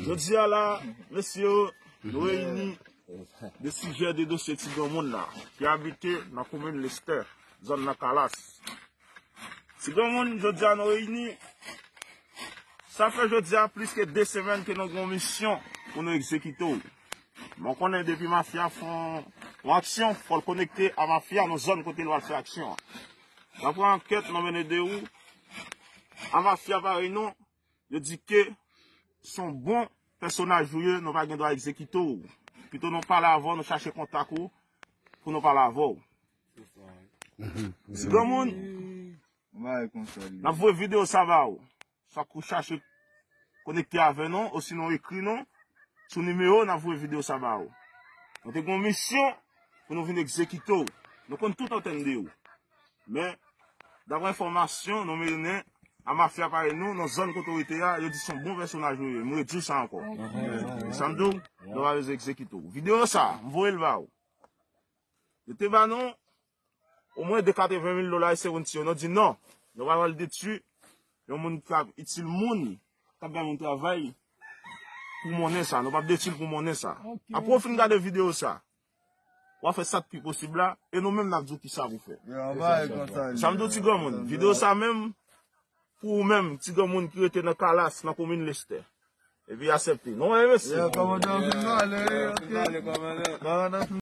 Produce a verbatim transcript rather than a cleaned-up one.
Jodi a la, mesye, nou reyini de sijè de dosye ti granmoun la, ki abite nan komin Lestè, zòn nan Kalas. Ti granmoun, jodi a nou reyini. Sa fè jodi a plis ke de semèn ke nou gen yon misyon pou nou egzekite w. Mwen konnen depi mafya fè yon, yon aksyon, fò l konekte a mafya nan zòn kote l pral fè aksyon an. Daprè ankèt nou mennen de ou, a mafya parèy nou, yo di ke se yon bon pèsonaj ou ye, nou pa gen dwa egzekite w. Pito nou pale avè w, nou chache kontak ou pou nou pale avè w. Ti granmoun, n ap voye videyo sa ba ou. Swa ou chache konekte avè nou, osinon ekri nou sou nimewo, n ap voye videyo sa ba ou. Nou te gen yon misyon pou nou vin egzekite w. Nou konn tout antèn de ou. Men, daprè enfòmasyon nou mennen a mafya parèy nou nan zòn kote w rete a, yo di se yon bon pèsonaj ou ye. M redwi w sa ankò. Sa m di w, nou pa bezwen egzekite w. Videyo sa, m voye l ba ou. Yo te ba nou omwen de katreven mil dola e se yon ti yo. Nou di non. Nou pa pral detwi yon moun k ap itil moun, k ap bay moun travay pou monnen sa. Nou p ap detwi l pou monnen sa. Apre w fin gade videyo sa, w a fè sa k pi posib la, e nou menm n ap di w kisa pou fè. Sa m di w ti granmoun, videyo sa menm, pou ou menm, ti granmoun ki rete nan Kalas, nan komin Lestè. Epi aksepte. Non, mesye. Kòmandan fin pale, wi, ok. Kòmandan fin